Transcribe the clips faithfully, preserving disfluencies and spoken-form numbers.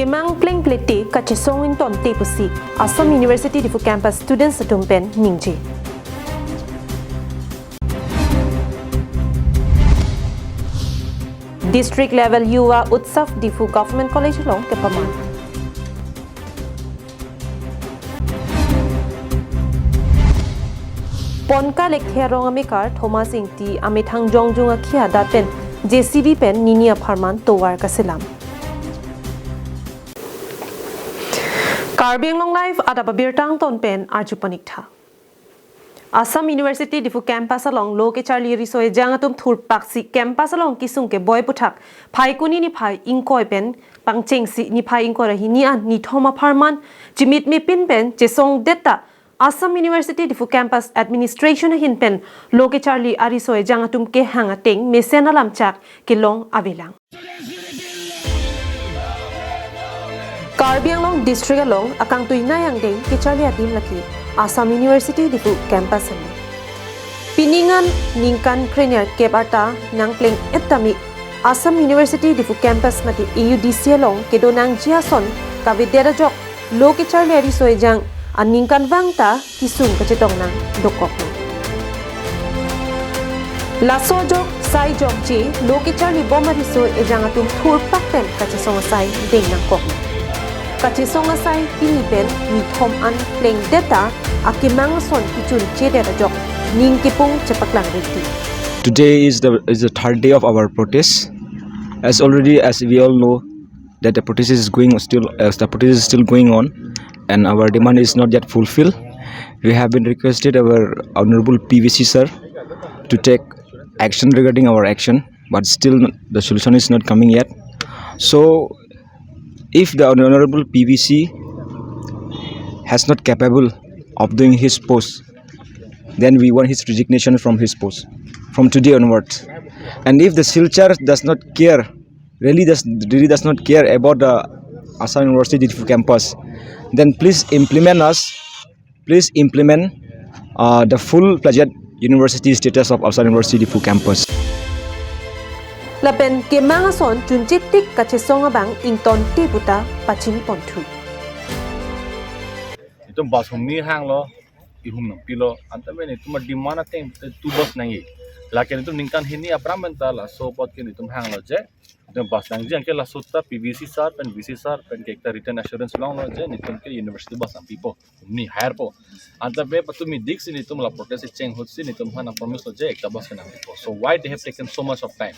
Kemang plengple te kachesong ingtonte pusi Assam University Diphu campus students atum pen ningje. District level Yuva Utsav Diphu Government College along kepaman. Ponka Lekthe arong amekar Thomas Ingti amethang jongjung akhi adat pen J C B pen nini apharman tovar kaselam. Karbi Anglong Live adap abirta angton pen arju paniktha. Assam University Diphu campus along lo kecharli riso ejang atum thurpaksi campus along kesung keboi aputhak Phaikuni niphai ingkoi pen pangchengsi niphai ingkoi ra hini an nithom apharman chimit mepin pen chesongdet ta Assam University Diphu campus administration ahin pen lo kecharli ariso ejang atum kehang ateng mesen alamchak kelong avelang. Karbi Anglong district along akangtui nai angdeng kecharli adim lake Assam University Diphu campus henlo. Pining an ningkan krenerkep arta nangpleng-et tame Assam University Diphu campus mate A U D C along kedo nangji ason kavedet ajok lo kecharli ariso ejang aningkanvang ta kesung kachetong nang dokok nang. Laso ajok sai jokje lo kecharli bom ariso ejang atum thurpak pen kachesong asai deng nangkok nang. Kachesong asai pini pen nithom an plengdet ta akemang ason kechunchedet ajok ning kepung chepaklang rinti. Today is the is the third day of our protest. As already as we all know that the protest is going still as the protest is still going on, and our demand is not yet fulfilled. We have been requested our honorable P V C sir to take action regarding our action, but still the solution is not coming yet. So if the honorable P V C has not capable of doing his post, then we want his resignation from his post from today onwards. And if the Silchar does not care, really does really does not care about the Assam University Diphu campus, then please implement us, please implement uh, the full-fledged university status of Assam University Diphu campus. Lapen kemang ason chunchetik kachesong abang ingtonte puta pachini ponthu. Itum bus humni hanglo, ihum nangpilo, anta men itum demand ateng te two bus nangji. Lake itum ningkan hini aphrang pen ta laso apot ke itum hanglo je, itum bus nangji anke laso ta P V C sir pen V C sir pen ke ekta written assurance longlo je, itum ke university bus nangpipo, humni hire po. Anta pe patumi diksi itum la protest cheng ahutsi itum aphan promise lo je ekta bus ke nangpipo. So why they have taken so much of time?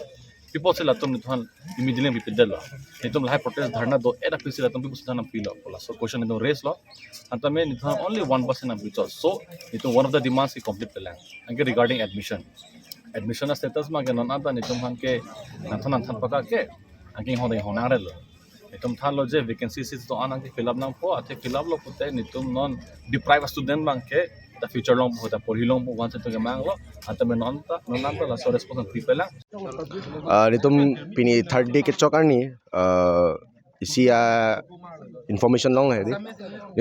People si latum itum aphan immediately pipedetlo. Itum lahai protest dharna do-et aphi si latum people si dharna pilo. Laso question itum raise lo. Anta men itum aphan only one percent nangpichot. So itum one of the demands ki complete pelang. Anke regarding admission. Admission status ma ke non anta itum aphan ke nangthan nangthan paka ke. Anke hong dei hong nangrelo. Itum thanlo je vacancy seats do-an anke fill up nangpo, athe fill up lo pute itum non deprive student abang ke ta future longpo, ta porhi longpo, once itum kemanglo, anta men non ta, non anta laso response nangpi pelang. Ah, itum pini third day kechok arni, ah, isi a information longle dei.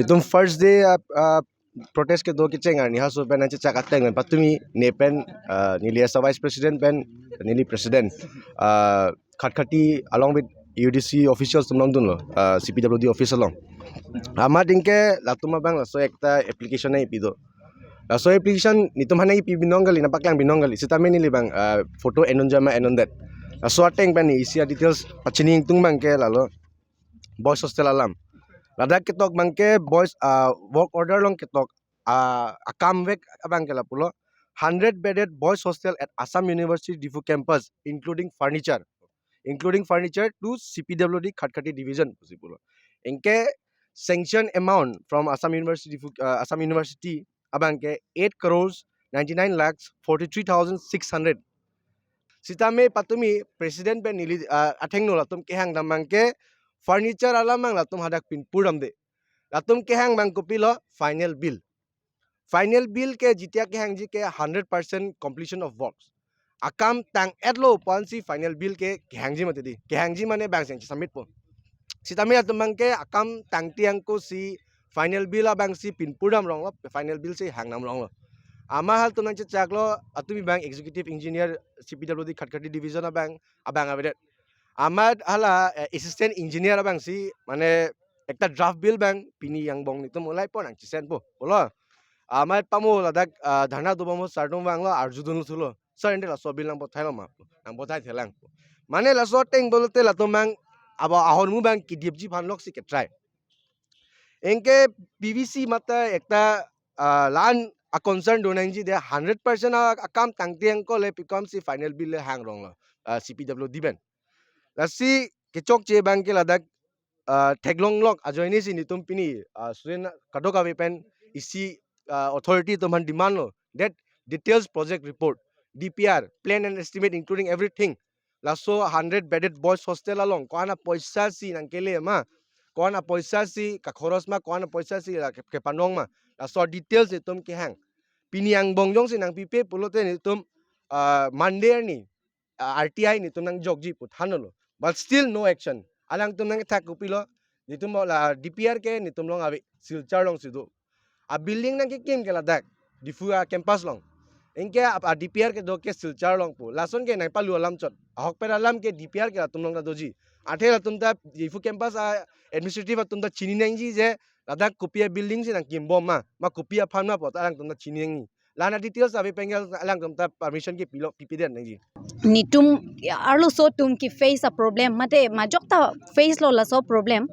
Itum first day, ah, ah, protest kedo kecheng arni haso pen nangchechak ateng pen patumi ne pen, ah, neli as a vice president pen neli president, ah, Khatkhati along with U D C officials atum longdunlo, ah, C P W D office along. Amat anke latum abang laso ekta application nangpi do. Laso application itum aphan nangpi binong kali, nangpaklang binong kali. Sitame neli abang, ah, photo en unjama en undet. Laso ateng pen isi a details pachini ingtung abang ke lalo boys hostel alam. Ladak ketok abang ke boys, ah, work order along ketok, ah, akamvek abang ke lapulo, hundred bedded boys hostel at Assam University Diphu campus, including furniture, including furniture to C P W D Khatkhati division pusi pulo. Anke sanction amount from Assam University Diphu, ah, Assam University abang ke eight crores ninety-nine lakhs forty-three thousand six hundred. Sitame patumi president pen neli, ah, athengno latum kehang dam abang ke furniture alam abang latum hadak pinpur damde. Latum kehang abang kopilo final bill. Final bill ke jitia kehangji ke hundred percent completion of works. Akam tang-etlo pu ansi final bill ke kehangji mati dei. Kehangji mane bang seng submit po. Sitame latum abang ke akam tangte angko si final bill abang si pinpur dam ronglo, final bill si hang dam ronglo. Amat halatum nangchechaklo, atumi abang executive engineer C P W D Khatkhati division abang, abang avedet. Amat hala, eh, assistant engineer abang si, mane ekta draft bill abang pini angbong netum ulai pon nangchesenpo pulo. Amat pamo ladak, ah, dharna dobom asar atum abang lo arjudun thulo. Sir, ante laso bill nangpathai lo ma? Nangpathai thelang. Mane laso ateng pulote latum abang abo ahormu abang kidipji aphan lok si ketrai. Anke P V C mate ekta, ah, la-an a concern do nangji de hundred percent a, akam tangte angko le pikom si final bill le hang rong lo, ah, C P W D pen. Lasi kechokche abang ke ladak, ah, theklong lok ajoine si netum pini, ah, student kadokave pen isi, ah, authority atum aphan demand lo that details project report, D P R, plan and estimate including everything. Laso hundred bedded boys hostel along ko-an apoisa si nangkele ma, ko-an apoisa si kakhoros ma, ko-an apoisa si la ke-, kepanong ma, laso details netum kehang. Pini angbong jongsi nangpipe pulote netum, ah, Monday arni, ah, R T I netum nangjokji pu thanlo. But still no action. Alangtum nangkethak kopilo, netum la D P R ke netum along ave, Silchar along si do. A building nangkekim ke ladak Diphu a campus along. Anke a, a D P R kedo ke Silchar along pu. Lason ke nangpalu alam chot. Ahokpet alam ke D P R ke latum along ta doji. Athe latum ta Diphu campus a administrative atum ta chini nangji je ladak kopi a building si nangkimbom ma, ma kopi aphan ma pu ta alangtum ta chini nangji. La-an a details ave pen ke alangtum ta permission kepilo, pipedet nangji. Netum arloso atum ke face a problem, mate majok ta face lo laso problem.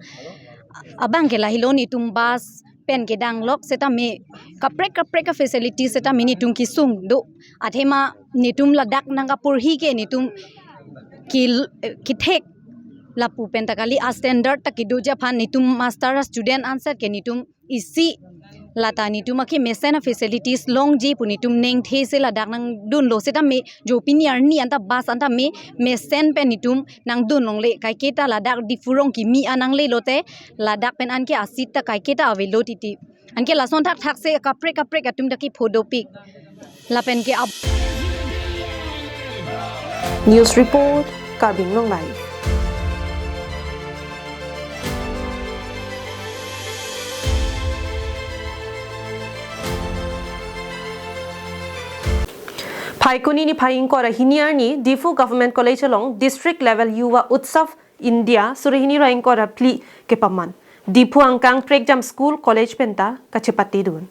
Abang ke lahelo, netum bus pen kedang lok setame kaprek kaprek a facility setame netum kesung do. Athema netum ladak nangkaporhi ke netum ki, kethek lapu pen ta kali, a standard ta kedoji aphan netum master a student anset ke netum isi lata netum ake mesen a facilities longji pu netum nengthe se ladak nangdunlo setame jo pini arni anta bus anta me mesen pen netum nangdun longle, kaiketa ladak Diphu arong kimi anang le lote ladak pen anke a seat ta kaiketa avelo titi. Anke lason thakthak se kaprek kaprek atum ta kepho dopik. Lapen ke ab- News report, Karbi Anglong Live. Phaikuni niphai ingkoi ra hini arni Diphu Government College along District Level Yuva Utsav India suri hini ra ingkoi ra phli kepaman. Diphu angkang prekjam school college pen ta kachepatedun.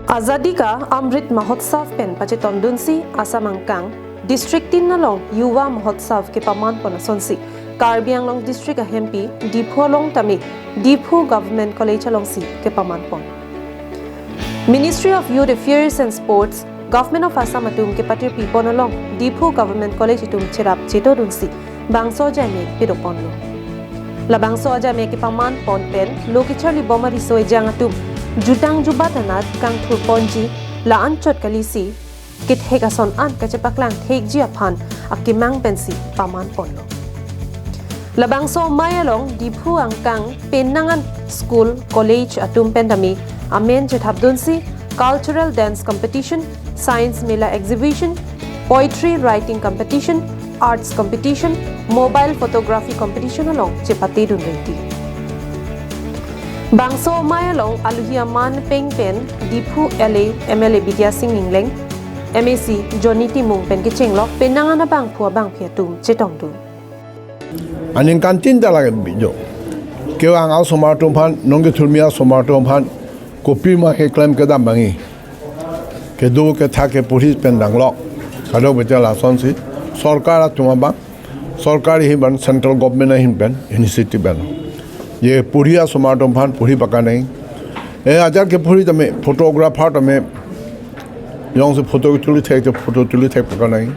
Azadi Ka Amrit Mahotsav pen pachetongdunsi Assam angkang district tin along Yuva Mahotsav kepaman pon asonsi Karbi Anglong district ahempi Diphu along tame Diphu Government College alongsi kepaman pon. Ministry of Youth Affairs and Sports, Government of Assam atum kepatirpi pon along Diphu Government College atum cherap chetodunsi bangso ajai me pedoponlo. Labangso ajai me kepaman pon pen lo kecharli bom ariso ejang atum jutang jubat anat kangthur ponji la-an chot kalisi kethek ason an kachepaklang thekji aphan akemang pensi paman ponlo. Labangso amei along Diphu angkang penang an school, college atum pen tame amen chethapdunsi cultural dance competition, science mela exhibition, poetry writing competition, arts competition, mobile photography competition along chepatedun reti. Bangso amei along aluhi aman peng pen Diphu L A M L A Bidya Sing Engleng, M A C Johnny Timung pen kechenglok penang an abangphu abangphi atum chetongdun. Aningkan tin ta lake bijo. Kevang asomar atum aphan, nongkethurmi asomar atum aphan, kopima keklem kedam bangi. Kedo kethak keporhi pen danglok. Kadokave ta lasonsi sorkar atum abang, sorkar ahin pen, central government ahin pen initiative pen. Je porhi asomar atum aphan porhi pakanai. E ajat keporhi tame, photographer tame, jongsi photo tuli thek, photo tuli thek pakanai.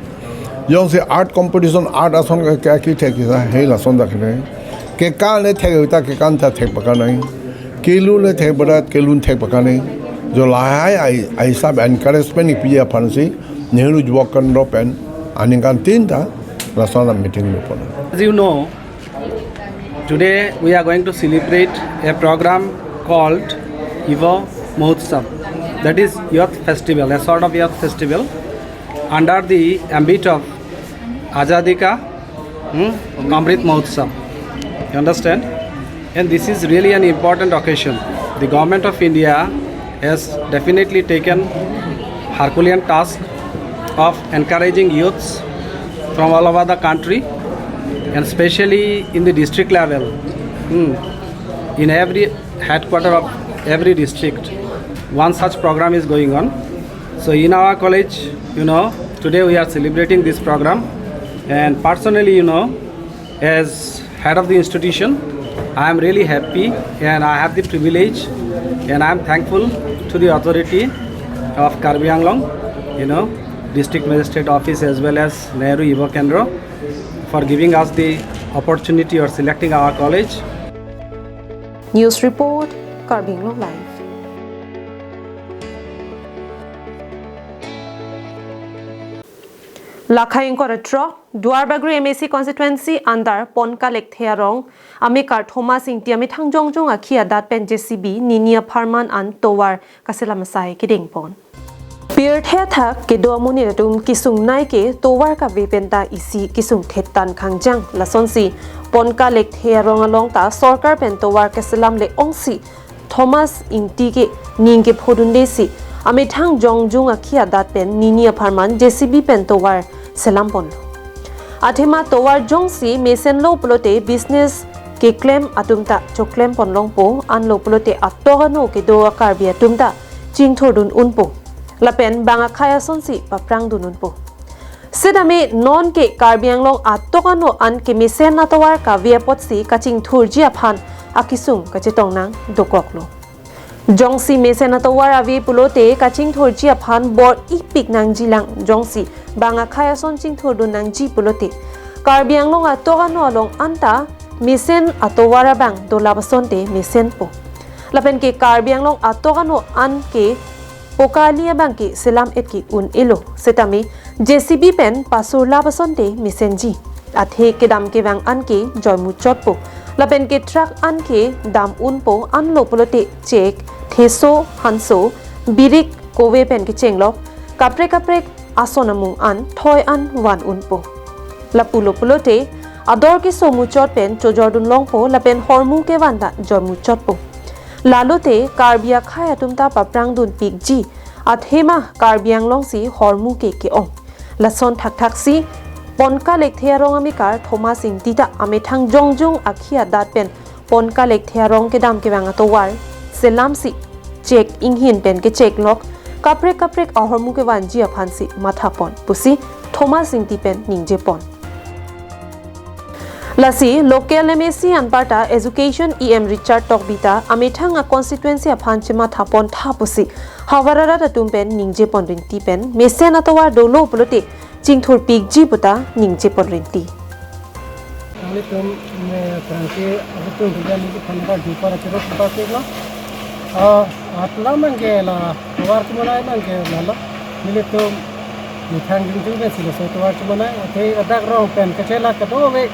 Jongsi art competition, art ason ke, ke, kethek kisa, he lason ta kenai. Kekan le thek ta, kekan ta thek pakanai. Kelun le thek pada, kelun thek pakanai. Jo lahai ai, ai sab encouragement ipi aphansi Nehru Yuva Kendra pen aningkan tin ta lason meeting me pon. As you know, today we are going to celebrate a program called Yuva Mahotsav, that is Youth Festival, a sort of youth festival under the ambit of Azadi Ka, hmm, Amrit Mahotsav. You understand? And this is really an important occasion. The Government of India has definitely taken Herculean task of encouraging youths from all over the country, and specially in the district level. Hmm. In every headquarter of every district, one such program is going on. So in our college, you know, today we are celebrating this program, and personally, you know, as head of the institution, I am really happy and I have the privilege and I am thankful to the authority of Karbi Anglong, you know, District Magistrate Office as well as Nehru Yuva Kendra for giving us the opportunity or selecting our college. News report, Karbi Anglong Live. Lakhai ingkoi ra throk, Duarbagori M A C constituency under Ponka Lekthe arong, amekar Thomas Ingti amethang jongjung akhi adat pen J C B nini apharman an tovar kaselam asai kedengpon. Pirthe athak kedo amonit atum kesungnei ke tovar kave penta isi kesung thetan khangjang, lasonsi Ponka Lekthe arong along ta sorkar pen tovar keselam le-ongsi Thomas Ingti ke ning kephodundesi amethang jongjung akhi adat pen nini apharman J C B pen tovar selamponlo. Athema tovar jongsi mesenlo pulote business keklem atum ta choklem ponlongpo, anlo pulote atok ano kedo a-Karbi atum ta chingthurdun unpo. Lapen bang akhai asonsi paprangdun unpo. Sitame non ke Karbi Anglong atok ano an kemesen atovar kave apotsi kachingthurji aphan akesung kachetong nang dokoklo. Jongsi mesen atovar ave pulote kachingthurji aphan bor-ipik nangjilang, jongsi bang akhai ason chingthurdun nangji pulote Karbi Anglong atok ano along anta mesen atovar abang dolap asonte mesenpo. Lapen ke Karbi Anglong atok ano an ke pokali abang ke selam-et ke un-elo. Sitame J C B pen pasurlap asonte mesenji. Athe kedam kevang an ke joimuchotpo. Lapen ke truck an ke dam unpo, anlo pulote chek, theso, hanso, birik, kove pen kechenglok, kaprek kaprek ason amung an thoi an van unpo. Lapulo pulote ador keso muchot pen chojordun longpo lapen hormu kevan ta joimuchotpo. Lalote Karbi akhai atum ta paprangdun pikji, athema Karbi Anglong si hormu ke ke-ong. Lason thakthaksi Ponka Lekthe arong amekar Thomas Ingti ta amethang jongjung akhi adat pen Ponka Lekthe arong kedam kevang atovar selamsi chek inghin pen kecheklok, kaprek kaprek ahormu kevanji aphansi mathapon pusi Thomas Ingti pen ningjepon. Lasi local M A C anparta Education E M Richard Tokbi ta amethang a-constituency aphan chemathapon tha pusi havar arat atum pen ningjepon rinti pen mesen atovar dolo pulote chingthurpikji puta ningjepon rinti. Nanglitum me prangke abutung dugan ni phan bar dupa ra chero pa pek lo. Ah, atlam angke la tovar kemonai angke la lo. Nelitum methang jingtung pen si laso tovar kemonai. Athe ladak rong pen kachelak kadokave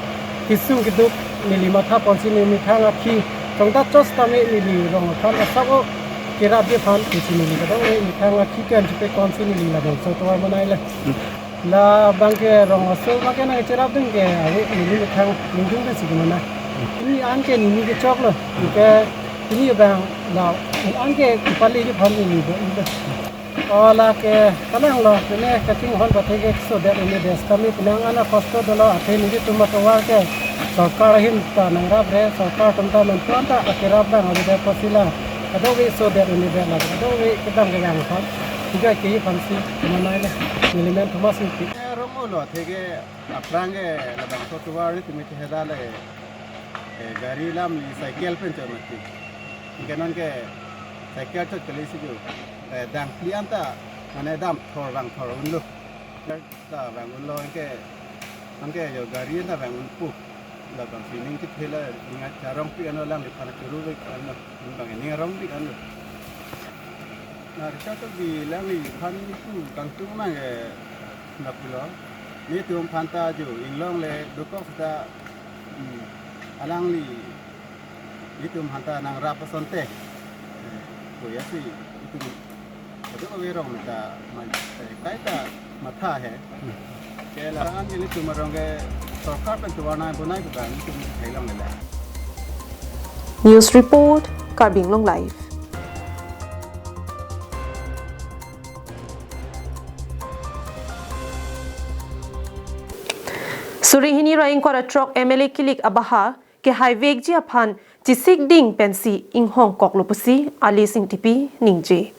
kesung keduk neli mathaponsi ne methang akhi. Tongda chos tame neli rong aphan asap-o kerapji aphan pusi neli kadokave methang akhi pen chepekonsi neli ladak laso tovar monai le. Labang ke rong aso abang ke nangcherapdun ke ave neli methang ningdung ke si kemana. Pini an ke neli kechoklo. Ke pini abang la an ke kepaleji aphan neli bo. O la ke kananglo, pine kachinghon pathe ke sodet un-edet, tame penang an akosto dolo, athe nelitum atovar ke sorkar ahin ta nangrapre, sorkar atum ta nonpu-an ta akerap abang avedet apotsi la kadokave sodet un-edet, la kadokave kedam kevang aphan, tiga ke aphansi kemonai le, neli men Thomas Ingti. Rong-olo athe ke aphrang ke labangso tovar ri tumi cheheda le, eh, gari alam li cycle pen chot mati. Anke non ke cycle chot kali si jo. Eh, dam phli an ta, mane damthor vangthor unlo. Ta vang unlo anke, anke jo gari an ta vang unpo. Labang sining kethela ninga charong pi anlo, alangliphan churu pi anlo. Bang ning arong pi anlo. Na Richard Tokbi alangliphan tu kangtung mang ke lapulo. Netum aphan ta jo inglong le dokok seta, hmm, alangli netum aphan ta nangrap asonte. Eh, koya si netum kadokave rong ta man, eh, kaita matha he. Ke la an ke netum arong ke sorkar pen tovar nang bonai ko kan netum theilong le la. News report, Karbi Anglong Live. Suri hini ra ingkoi ra throk M L A kilik abaha kehaivekji aphan chesik ding pensi inghongkoklo pusi Alice Engtipi ningje.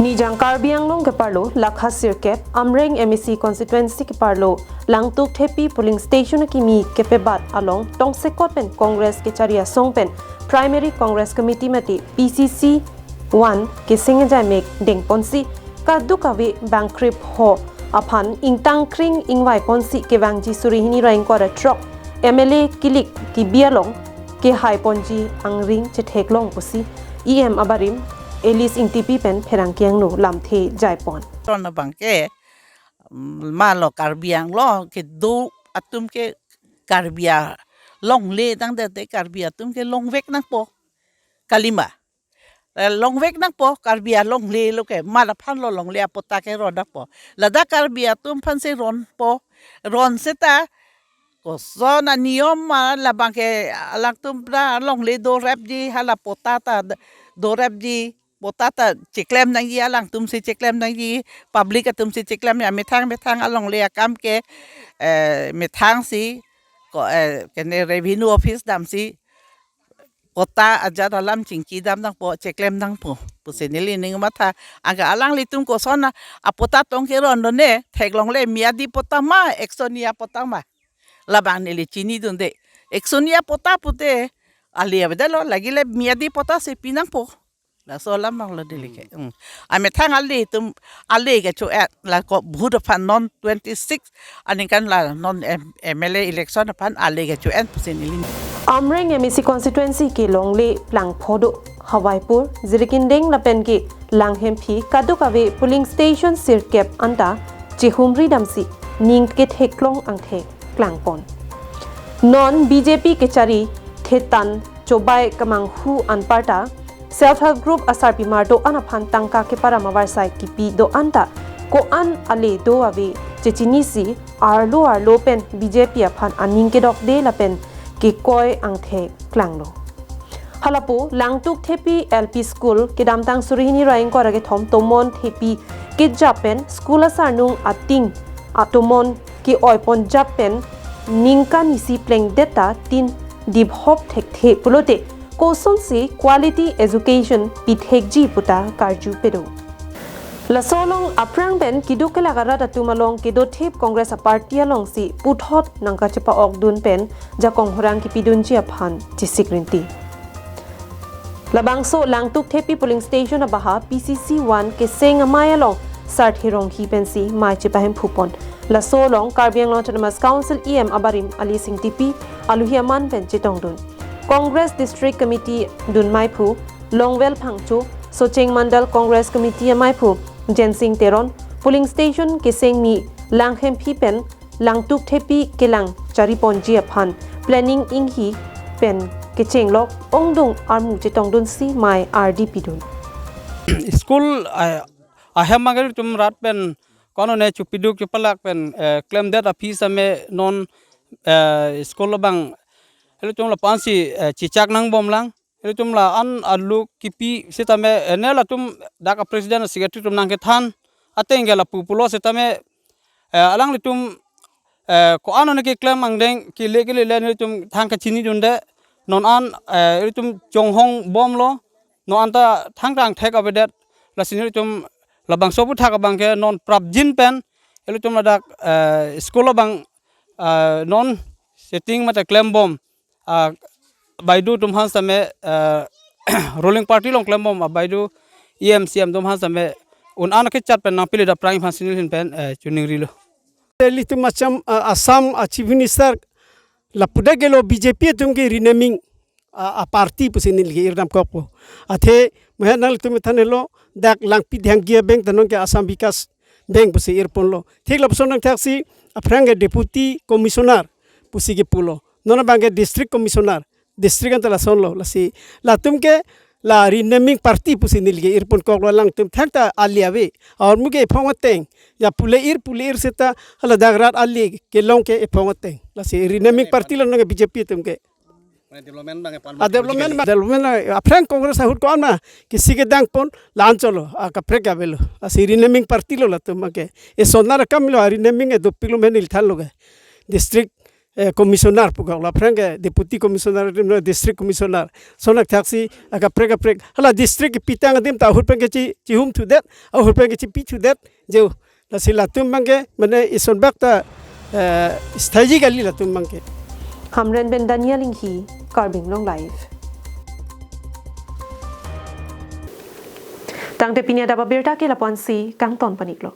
Nijang Karbi Anglong keparlo Lakha sirkep Amreng M A C constituency keparlo Langtuk Thepi polling station akimi kepebat along tongsekot pen Congress kechari asong pen Primary Congress Committee mate P C C one keseng ajai mek dengponsi kadokave bangkrip ho aphan ingtang kring ingvai ponsi kevangji suri hini ra ingkoi ra throk M L A kilik kibi along kehai ponji angring chetheklong pusi E M abarim Alice Engtipi pen pherangke angno lamthe jaipon. Ron abang ke, mm, malo Karbi Anglong kedo atum ke Karbi alongle tangdet te Karbi atum ke longvek nangpo. Kalima. Eh, longvek nangpo, Karbi alongle lo ke, mat aphan lo longle apatta ke ron nangpo. Ladak Karbi atum aphansi ronpo, ron seta, koson aniyom ma labang ke alangtum pra longle dorepji, hala patta ta dorepji, patta ta cheklem nangji, alangtum si cheklem nangji, public atum si cheklem ya, methang methang alongle akam ke, eh, methang si, ko, eh, kene revenue office damsi, patta ajat alam chingki dam nangpo, cheklem nangpo pusi neli ning matha. Anke alanglitum koson a, apatta tong ke ron done, theklongle Miyadi patta ma, Eksonia patta ma. Labang neli chinidunde. Eksonia patta pute, ale avedetlo, lagile Miyadi patta si pi nangpo. Laso alam abang lo neli ke. Hmm. Amethang ale atum, ale ke cho-et, la ko vote aphan non twenty-six aningkan la non M-, M L A election aphan ale ke cho-et pusi neli. Amreng M A C constituency kelongle Plangphodo, Hawaipur, Jirikindeng lapen ke Langhemphi kadokave polling station sirkep anta chehumri damsi ning ketheklong angthek klangpon. Non B J P kechari thetan chobai kemanghu anparta self help group asarpimar do-an aphan tangka keparam avarsai kipi do-an ta ko-an ale do ave chechinisi arlo arlo pen B J P aphan aning kedokde lapen kekoi angthek klanglo. Halapu Langtuk Thepi L P School kedamtang suri hini ra ingkoi ra kethom tomon thepi kejap pen school asarnung ating atomon ke-oipon jap pen ningkan isi plengdet ta tin diphop thekthe pulote kosonsi quality education pithekji puta karju pedo. Laso along aphrang pen keduk kelak arat atum along kedothip Congress aparty alongsi puthot nangkachepa-okdun pen jakong horang kipidunji aphan chesik rinti. Labangso Langtuk Thepi polling station abaha P C C one keseng amei along Sarthe Ronghi pensi mei chepahemphupon. Laso along Karbi Anglong Autonomous Council E M abarim Alice Engtipi aluhi aman pen chetongdun. Congress District Committee dunmeiphu Longvel Phangcho, Socheng Mandal Congress Committee ameiphu Jensing Teron, polling station kesengmi Langhemphi pen Langtuk Thepi kelang chariponji aphan planning inghi pen kechenglok ongdung armu chetongdunsi mei ardi pidun. School, ah, ahem abang ilitum rat pen konone chupiduk chupalak pen, eh, klemdet aphi same non, eh, school abang ilitum lapu-ansi, eh, chechak nangbomlang. Ilitum la-an alu kipi sitame, eh, ne latum dak a-president a-secretary atum nangkethan ateng ke lapu pulo sitame, eh, alanglitum, eh, ko-an one keklem angdeng kele kele le nelitum thang kachinidunde. Non an, eh, ilitum chonghongbomlo. Non anta thangta angthek avedet. Lasi nelitum labangso aphuthak abang ke non prapjin pen ilitum ladak, eh, school abang, eh, non setting mate klembom, ah, baidu atum aphan same, ah, ruling party along klembom, ah, baidu E M, C E M atum aphan same un-an kechat pen nangpili dapprang aphan si neli ahin pen, eh, chuningrilo. Ilitum Assam, ah, Assam, ah, Chief Minister lapu dak gelo B J P atum ke renaming, ah, ah, party pusi neli ke irdamkokpo. Athe mehet nanglitum thanlo dak Langpidhanggi abeng ta non ke Assam Vikas Bank pusi irponlo. Thik lapuson nangthaksi aphrang ke Deputy Commissioner pusi kepulo. Non abang ke District Commissioner, district anta lasonlo, lasi latum ke la renaming party pusi neli ke irponkoklo, alangtum thangta ali ave. Armu ke ephong ateng. Ya pule ir, pule ir seta hala dak rat ali kelong ke ephong ateng. Lasi renaming party lo non ke B J P atum ke. Mane development abang ke pan Ah, development, development, ah, aphrang Congress ahut ko-an ma kisi kedangpon la-an cholo, ah, kaprek avelo. Lasi renaming party lo latum abang ke. Eson arakam lo, ah, renaming e dopiklo, menil thanlo ke. district eh, commissioner pukok, la aphrang ke deputy commissioner adim, district commissioner. Lason athak si akaprek kaprek, hala district kepitang adim ta ahut pen ke chi, chihum thudet, ahut pen ke chipi thudet, je lasi latum abang ke mane isonbak ta eh, strategy kali latum abang ke. Hamren pen Daniel Inghi, Karbi Anglong Live. Tangte pini adap abirta ke lapu-an si kangton pon-iklo.